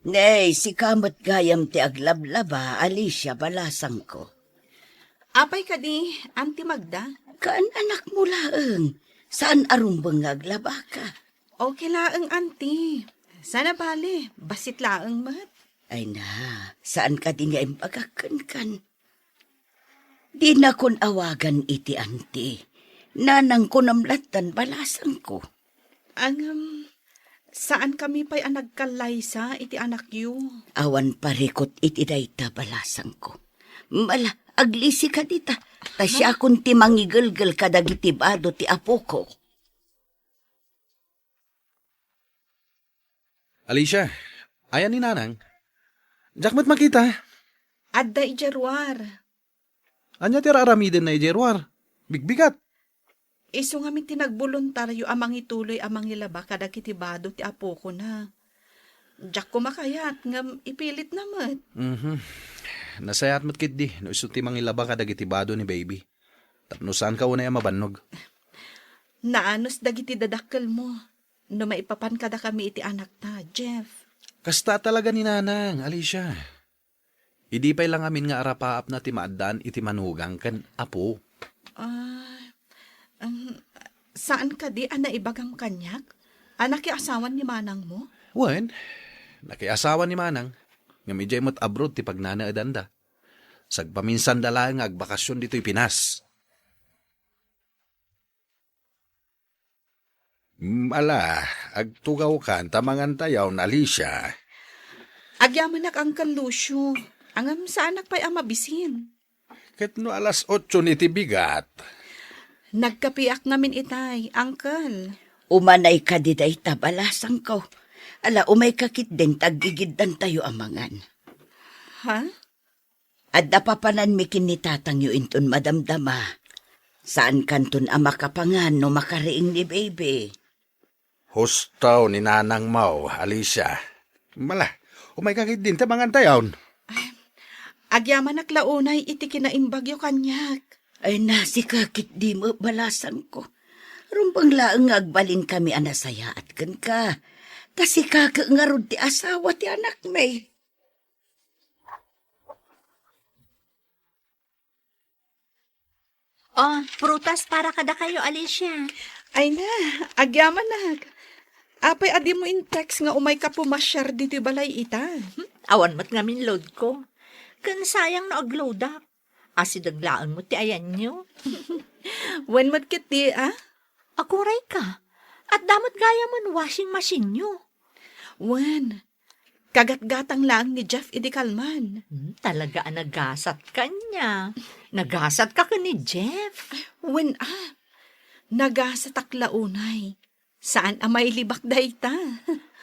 Ngay, sika met gayam ti aglablaba, Alicia, balasangko. Apay kadi, Auntie Magda? Kaan anakmo laeng. Saan a rumbeng nga aglabaka. Okay laeng, Auntie. Saan a bale, bassit laeng met. Ay na, saan kadi nga imbagak kenkan? Dinakon awagan iti anti. Nanangko namlattan balasangko. Ngem, saankami pay a nagkallaysa iti anakyo. Awan parikut iti dayta balasangko. Mala, aglisi ka dita. Ta siakon ti mangigelgel kadagiti bado ti apoko. Alicia, ayan ni Nanang? Diak met makita. Adda idiay ruar. Ania ti ar-aramidenna idiay ruar? Bigbigat. Isu ngamin ti nagboluntario a mangituloy a mangilaba kadagiti bado ti apokona. Diak koma kayat, ngem ipilitna met. Mhm. Nasayaat met ketdi no isu ti mangilaba kadagiti bado ni baby. Tapno saanka unay a mabannog. Naanus dagiti dadakkelmo no maipapan kadakami iti anakta, Jeff. Kasta talaga ni Nanang, Alicia. Idi pay la ngamin nga arapaapna ti maaddaan iti manugang ken apo. Ah, um, saan kadi a naibagam kaniak a nakiasawan ni manangmo? Wen, nakiasawan ni manang, ngem idiay met abroad ti pagnanaedanda. Sagpaminsanda laeng nga agbakasyon ditoy Pinas. Mm, ala, agtugawkan ta mangantayon, Alicia. Agyamanak, Uncle Lucio. Ngem saanak pay a mabisin. Ket no alas otso iti bigat. Nagkapiak ngamin itay, Uncle. Umanay kadi dayta balasangko. Ala, umayka ketdin ta aggigiddantayo a mangan. Ha? Adda papananmi ken ni tatangyo inton madamdama. Saankanton a makapangan no makariing ni baby. Husto ni nanangmo, Alicia. Mala, umayka ketdin ta mangantayon. Ay, Agyamanak la unay iti kinaimbagyo kaniak. Ay, na, sika ketdi met balasangko. Rumbeng laeng nga agbalinkami a nasayaat kenka. Ta sika ket ngarud ti asawa ti anakmi. Oh, prutas para kadakayo, Alicia. Ay na, agyamanak. Apay a dimo in-text nga umayka pumasiar ditoy balay ita? Hmm, awan met ngamin loadko. Ken sayang no agloadak. Asideg laeng met ti ayanyo. Wen met ketdi, a? Agurayka. Adda met gayamen washing machineyo. Wen, kagatgatang laeng ni Jeff idi kalman. Hmm, talaga a nagasat kaniak. Nagasatka ken ni Jeff. Wen, a? Nagasatak la unay. Saan a mailibak dayta.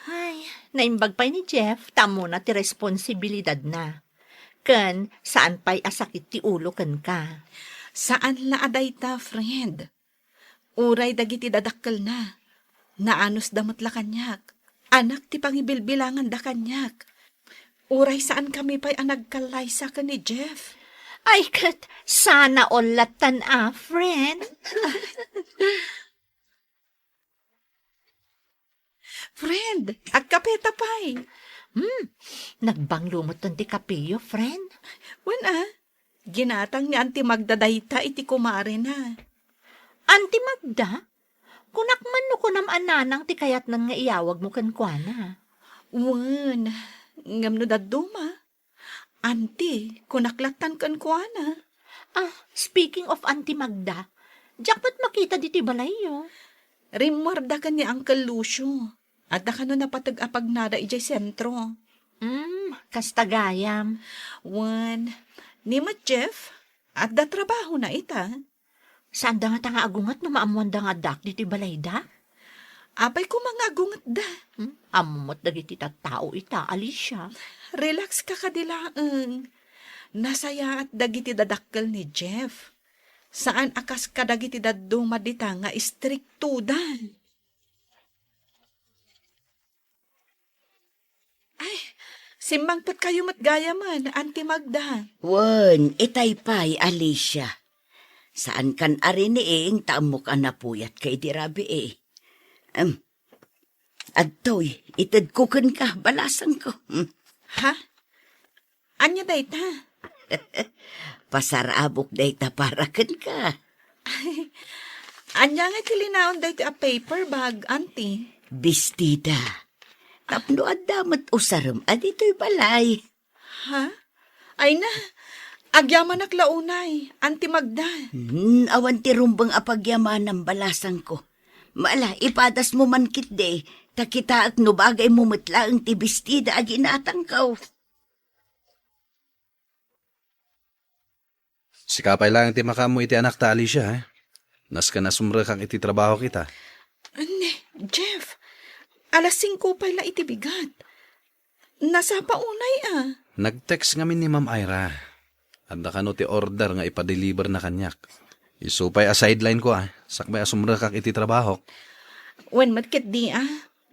Ay, naimbag pay ni Jeff ta ammona ti responsibilidadna. Ken saan pay a sakit ti ulo kenka. Saan la a dayta, friend. Uray dagiti dadakkelna, naanusda met la kaniak. Anak ti pangibilbilanganda kaniak. Uray saankami pay a nagkallaysa ken ni Jeff. Ay, ket sana all lattan a, friend. Friend, agkapeta pay. Hmm, nagbanglo metten ti kapeyo, friend. Wen a, ginatang ni Auntie Magda dayta iti kumarena. Auntie Magda? Kunak man no kunam a nanang ti kayatnan nga iyawagmo kenkuana. Wen, ngem no dadduma, Auntie, kunak lattan kenkuana. Ah, speaking of Auntie Magda, diak met makita ditoy balayyo. Rimmuarda ken ni Uncle Lucio. Adda kano napateg a pagnada idiay sentro. Hmm, kasta gayam. Wen, ni met Jeff, adda trabahona ita. Saanda ngata nga agunget no maammoanda nga addaak ditoy balayda? Apay koma nga agungetda? Hmm? Ammo met dagiti tattao ita, Alicia. Relax ka kadi laeng. Nasayaat dagiti dadakkel ni Jeff. Saan a kas kadagiti dadduma dita nga istriktoda. Ay, simmangpetkayo met gayamen, Auntie Magda. Wen, itay pay, Alicia. Saankan a riniing ta ammok a napuyatka idi rabii. Em, adtoy, itedko kenka, balasangko. Hmm. Ha? Ania dayta? Pasarabok dayta para kenka. Ania nga ti linaon daytoy a paper bag, Auntie? Bestida. Tapno adda met usarem a ditoy balay. Ha? Ay na, agyamanak la unay, Auntie Magda. Hmm, awan ti rumbeng a pagyamanam, balasangko. Mala, ipadasmo man ketdi, ta kitaek no bagaymo met laeng ti bestida a ginatangko. Sika pay laeng ti makaammo iti anakta, Alicia, eh. Nasken a sumrekak iti trabahok ita. Ania, Jeff, alas singko pay la iti bigat. Nasapa unay a. Nag-text ngamin ni Ma'am Ira. Adda kano ti order nga ipadeliverna kaniak. Isu pay a sideline ko a, sakbay a sumrekak iti trabahok. Wen met ketdi a.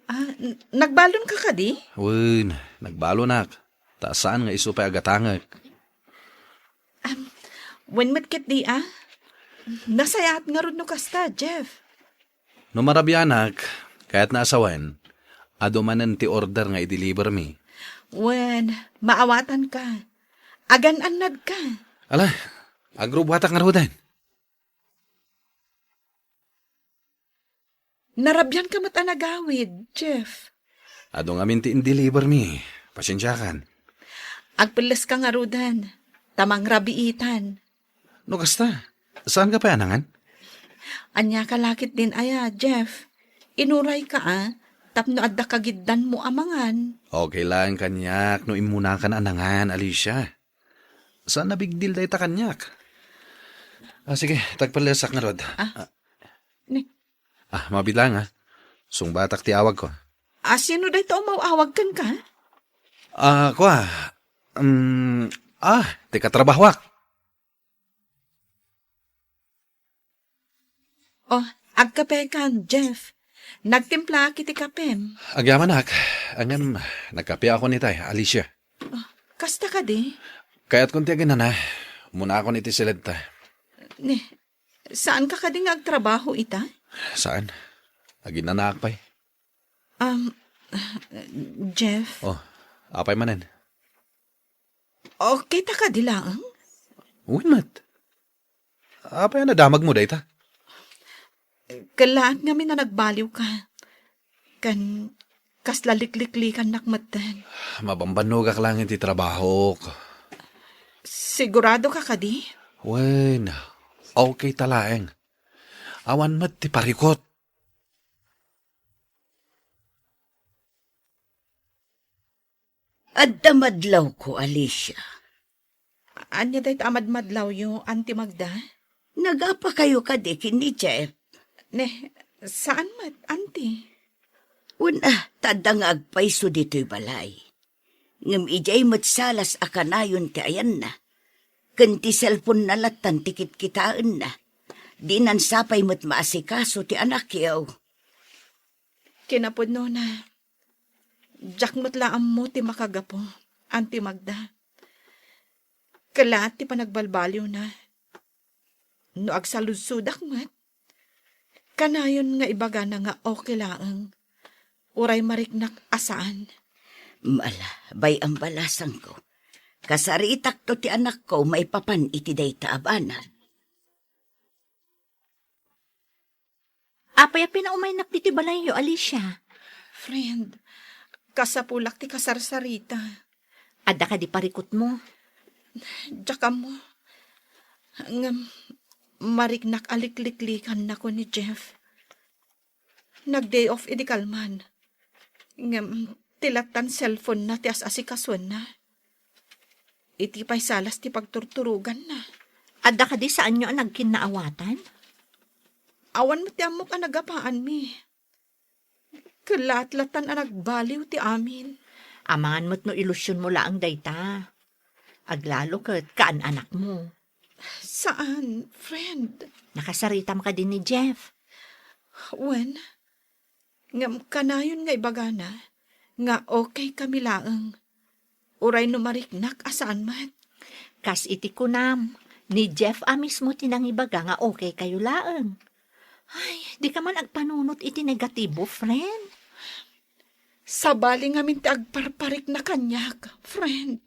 Ah, n-, nagbalonka kadi? Wen, nagbalonak. Ta saan nga isu pay a gatangek. Am, wen met ketdi a. Nasayaat ngarud no kasta, Jeff. No marabianak, kayatna a sawen, adu manen ti order nga i-deliver mi. Wen, maawatanka. Agan-annadka. Ala, agrubbuatak ngaruden. Narabianka met a nagawid, Jeff. Adu ngamin ti in-deliver mi. Pasensiakan. Agpelleska ngaruden, ta mangrabiitan. No kasta, saanka pay a nangan? Ania ka la ketdin aya, Jeff? Inurayka a, tapno adda kagiddanmo a mangan. Okay laeng kaniak no immunakan a nangan, Alicia. Saan a big deal dayta kaniak. Ah, sige, tagpallesak ngarud. Ah. Ah. Ni- Ah, mabiit laeng, ah. Sungbatak ti awagko. Ah, sino dayta umaw-awag kenka? Ah, kua. Um, ah, ti katrabahoak. Oh, agkapekan, Jeff. Nagtimplaak iti kapem. Agyamanak, ngem nagkapeakon itay, Alicia. Oh, kasta kadi? Kayatkon ti aginana. Umunakon iti siledta. Ne, saanka kadi nga agtrabaho ita? Saan? Aginanaak pay. Um, Jeff? Oh, apay manen? Okay ta kadi laeng? Wen met. Apay a nadamagmo dayta? Kellaat ngamin a nagbaliwka. Ken kasla likliklikannak metten. Mabambannogak laeng iti trabahok. Siguradoka kadi? Wen, okay ta laeng. Awan met ti parikut. Adda madlawko, Alicia. Ania dayta a madmadlawyo, Auntie Magda? Nagapakayo kadi ken ni Jeff? Ne, saan met, Auntie. Wen, ah, ta adda nga agpayso ditoy balay. Ngem idiay met salas a kanayon ti ayanna. Ken ti cellphone-na lattan ti kitkitaenna. Dinan sapay met maasikaso ti anakyo. Kinapudnona, diak met la ammo ti makagapu, Auntie Magda. Kellaat ti panagbalbaliwna. No agsaludsodak met, kanayon nga ibagana nga okay laeng, uray mariknak a saan. Ala, bay-am balasangko. Kasaritakto ti anakko maipapan iti dayta a banag. Apay a pinaumaynak ditoy balayyo, Alicia? Friend, kasapulak ti kasarsarita. Adda kadi parikutmo? Diak ammo. Ngem, mariknak a likliklikannako ni Jeff. Nag-day off idi kalman. Ngem, ti lattan cellphone-na ti as-asikasuenna. Iti pay salas ti pagturturoganna. Adda kadi saanyo a nagkinnaawatan? Awan met ti ammok a nagapaanmi. Kellaat lattan a nagbaliw ti amin. Amangan met no ilusionmo laeng dayta. Aglalo ket kaan-anakmo. Saan, friend. Nakasaritam kadi ni Jeff? Wen, ngem kanayon nga ibagana nga okay kami laeng. Uray no mariknak a saan met. Kas iti kunam, ni Jeff a mismo ti nangibaga nga okay kayo laeng. Ay, di ka man agpanunot iti negatibo, friend. Sabali ngamin ti agparparikna kaniak, friend.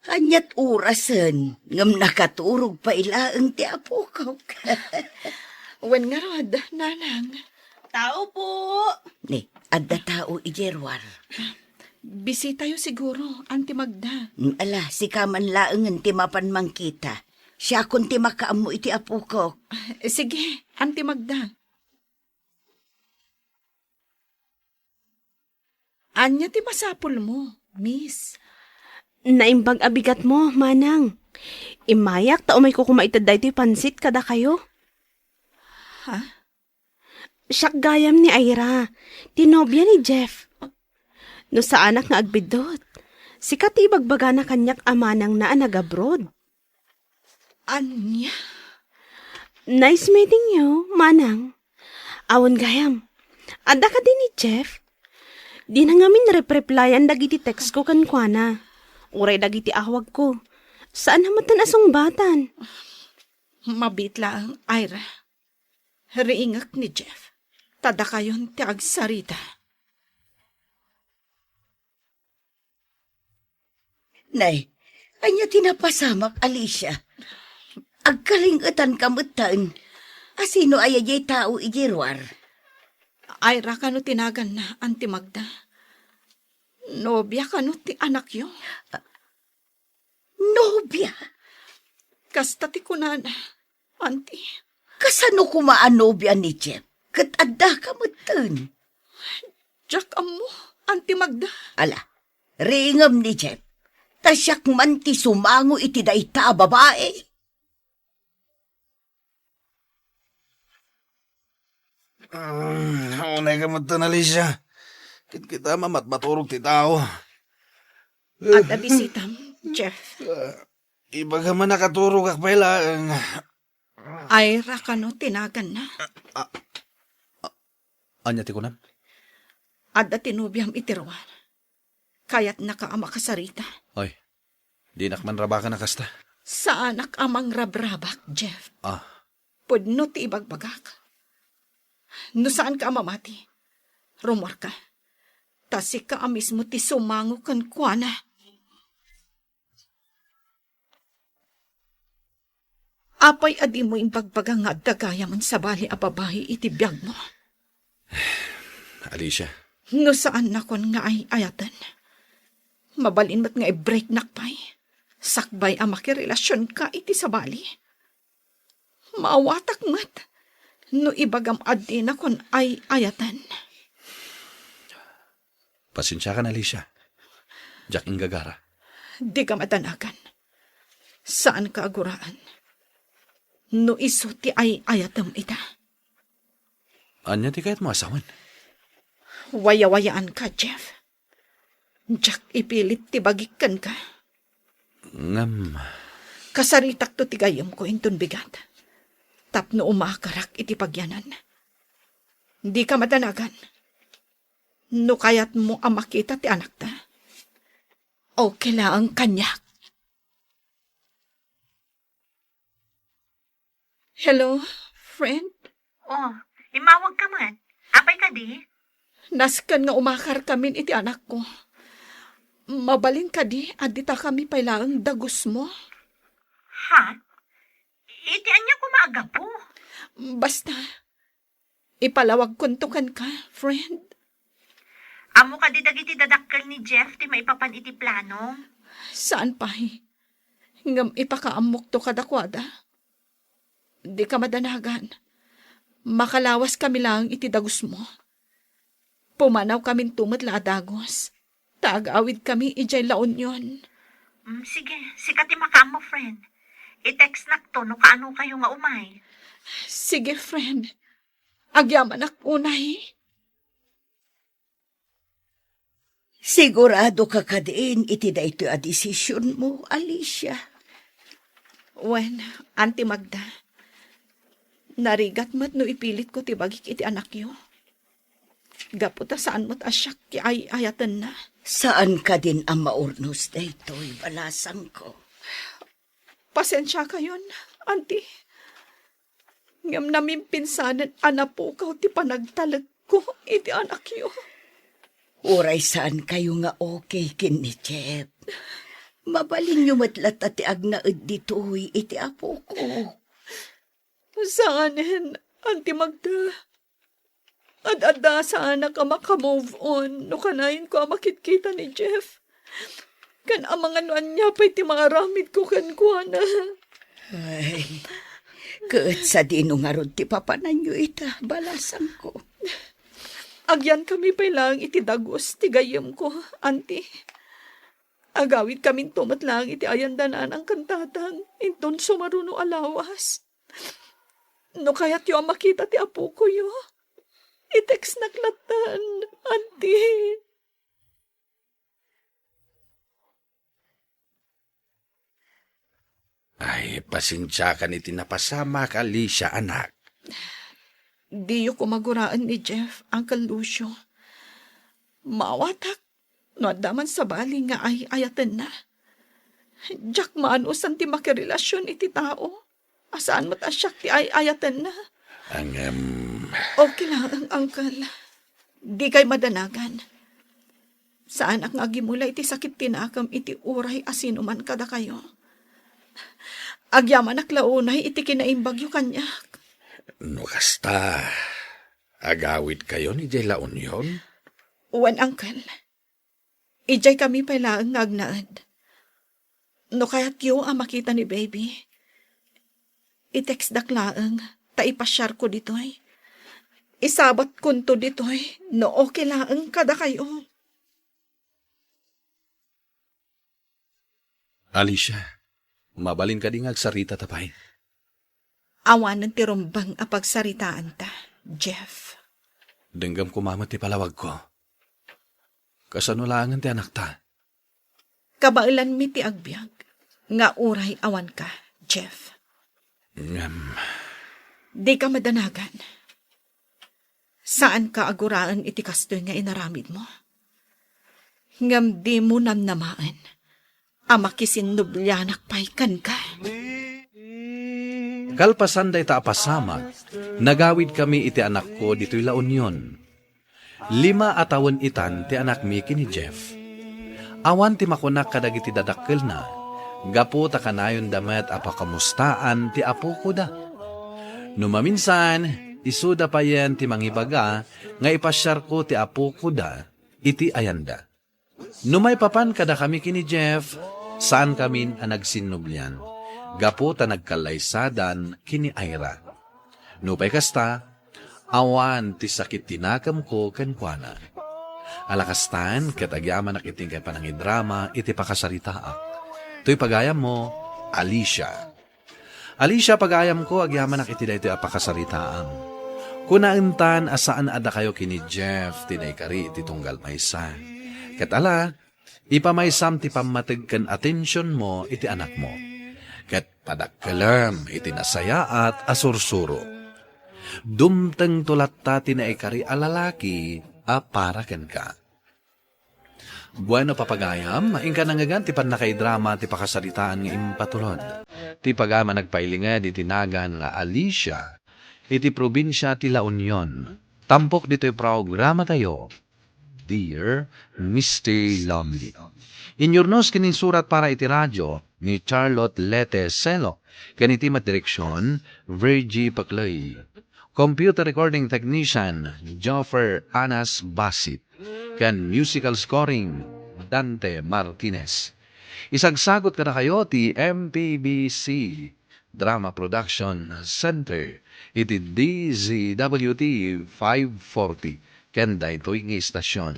Aniat orasen ngem nakaturog pay laeng ti apokok. Wen ngarud, nanang. Tao po. Ni, adda tao idiay ruar. Bisitayo siguro, Auntie Magda. Mm, ala, sika man laengen ti mapan mangkita. Siakon ti makaammo iti apokok. Eh, sige, Auntie Magda. Ania ti masapulmo, miss? Naimbag a bigatmo, manang. Immayak ta umayko koma ited daytoy pansit kadakayo. Ha? Siak gayam ni Ira, ti nobia ni Jeff. No saanak nga agbiddut, sika ti ibagbagana kaniak a manangna a nag-abroad. Ania? Nice meeting you, manang. Awan gayam. Adda kadi ni Jeff? Dina ngamin rep-replyan dagiti text ko kenkuana. Uray dagiti awagko. Saan a metten a sungbatan. Mabiit laeng, Ira. Riingek ni Jeff. Ta dakayon ti agsarita. Nay, ania ti napasamak, Alicia? Agkalingetanka metten. A sino aya diay tao idiay ruar? Ira kano ti naganna, Auntie Magda. Nobia kano ti anakyo? Nobia? Kasta ti kunana, Auntie. Kasano koma a nobia ni Jeff? Ket addaka metten. Diak ammo, Auntie Magda. Ala, riingem ni Jeff. Ta siak man ti sumango iti dayta a babae. Mm, unay ka met, Alicia. Kitkita, mamatmaturog ti tao. Adda bisitam, Jeff. Ah, ibagam a nakaturogak pay laeng. Ira kano ti naganna. Ah, ah, ania ti kunam? Adda ti nobiam iti ruar. Kayatnaka a makasarita. Ay, dinak man rabakan a kasta. Saanak a mangrabrabak, Jeff. Ah. Pudno ti ibagbagak. No saanka a mamati, rumuarka. Ta sika a mismo ti sumango kenkuana. Apay a dimo imbagbaga nga adda gayam a sabali a babai iti biagmo? Alicia. No saannakon nga ay-ayaten, mabalin met nga i-breaknak pay, sakbay a makirelasionka iti sabali. Maawatak met no ibagam a dinakon ay-ayaten. Pasensiakan, Alicia. Diak inggagara. Dika madanagan. Saanka a guraan no isu ti ay-ayatem ita. Ania ti kayatmo a sawen? Wayawayaanka, Jeff. Diak ipilit ti bagik kenka. Ngem, kasaritakto ti gayyemko inton bigat tapno umakarak iti pagyanan. Dika madanagan. No kayatmo a makita ti anakta, okay laeng kaniak. Hello, friend? Oh, immawag ka man. Apay kadi? Nasken nga umakar kamin iti anakko. Mabalin kadi a dita kami pay laeng dagusmo? Ha? Iti ania koma a gapu? Basta, ipalawagkonto kenka, friend. Ammo kadi dagiti dadakkel ni Jeff ti maipapan iti plano? Saan pay. Ngem ipakaammokto kadakuada. Dika madanagan. Makalawas kami laeng iti dagusmo. Pumanaw kaminto met la a dagus. Ta agawid kami idiay La Union. Mm, sige, sika ti makaammo, friend. I-textnakto no kaano kayo nga umay. Sige, friend. Agyamanak unay. Sigurado ka kadin iti daytoy a desisionmo, Alicia? Wen, Auntie Magda, narigat met no ipilitko ti bagik iti anakyo. Gapu ta saan met a siak ti ay-ayatenna. Saan kadin a maurnos daytoy, balasangko? Pasensiakayon, Auntie. Ngem namimpinsanen a napukaw ti panagtalekko iti anakyo. Uray saan kayo nga okay ken ni Jeff, mabalinyo met latta ti agnaed ditoy iti apoko. Saanen, Auntie Magda. Ad-adda saanak a maka-move on no kanayon ko a makitkita ni Jeff. Ken amangan no ania pay ti maaramidko kenkuana. Ay, ket sadino ngarud ti papananyo ita, balasangko? Agyankami pay laeng iti dagus ti gayyemko, Auntie. Agawidkaminto met laeng iti ayan da nanang ken tatang, inton sumaruno a lawas. No kayatyo a makita ti apokoyo, i-textnak lattan, Auntie. Ay, pasensiakan iti napasamak, Alicia, anak. Diyo koma guraen ni Jeff, Uncle Lucio. Maawatak no adda man sabali nga ay-ayatenna. Diak maanusan ti makirelasion iti tao a saan met a siak ti ay-ayatenna. Ngem, okay laeng, Uncle. Dikay madanagan. Saanak nga agimula iti sakit ti nakem iti uray a sinuman kadakayo. Agyamanak la unay iti kinaimbagyo kaniak. No kasta, agawidkayon idiay La Union? Wen, Uncle. Idiay kami pay laeng nga agnaed. No kayatyo a makita ni Baby, i-textdak laeng ta ipasiarko ditoy. Isabatkonto ditoy no okay laeng kadakayo. Alicia, mabalin kadi nga agsaritata pay? Awanen ti rumbeng a pagsaritaanta, Jeff. Denggem koma met ti palawagko. Kasano laengen ti anakta? Kabaelanmi ti agbiag nga uray awanka, Jeff. Ngem, dika madanagan. Saanka a guraen iti kastoy nga inaramidmo. Ngem dimo namnamaen a makisinnublianak pay kenka. Kalpasan dayta a pasamak, nagawidkami iti anakko ditoy La Union. Lima a tawen itan ti anakmi ken ni Jeff. Awan ti makunak kadagiti dadakkelna, gapu ta kanayonda met a pakamustaan ti apokoda. No maminsan, isuda payen ti mangibaga nga ipasiarko ti apokoda iti ayanda. No maipapan kadakami ken ni Jeff, saankamin a nagsinnublian, gapu ta nagkallaysadan ken ni Ira. Nupay kasta, awan ti sakit ti nakemko kenkuana. Ala kastan, ket agyamanak iti inkay panangidrama iti pakasaritaak. Toy pagayammo, Alicia. Alicia, pagayamko, agyamanak iti daytoy a pakasaritaam. Kunaentan a saan a dakayo ken ni Jeff ti naikari iti tunggal maysa. Ket ala, ipamaysam ti pammateg ken atensionmo iti anakmo. Ket padakkelem iti nasayaat a sursuro. Dumtengto latta ti naikari a lalaki a para kenka. Bueno, papagayam, inka nangngegan ti pannakaidrama ti pakasaritaan nga impatulod. Ti pagayam a nagpailinged iti nagan nga Alicia, iti probinsia ti La Union. Tampok ditoy programatayo, Dear Mister Lonely. Inyurnos ken insurat para iti radio ni Charlotte Lete Selo, ken iti met direksion, Virgie Paclay. Computer recording technician, Joffer Anas Basit. Ken musical scoring, Dante Martinez. Isagsagut kadakayo ti M P B C Drama Production Center iti D Z W T five forty ken daytoy nga istasyon.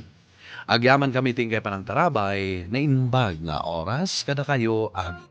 Agyamankami ti inkay panangtarabay, naimbag nga oras kadakayo amin.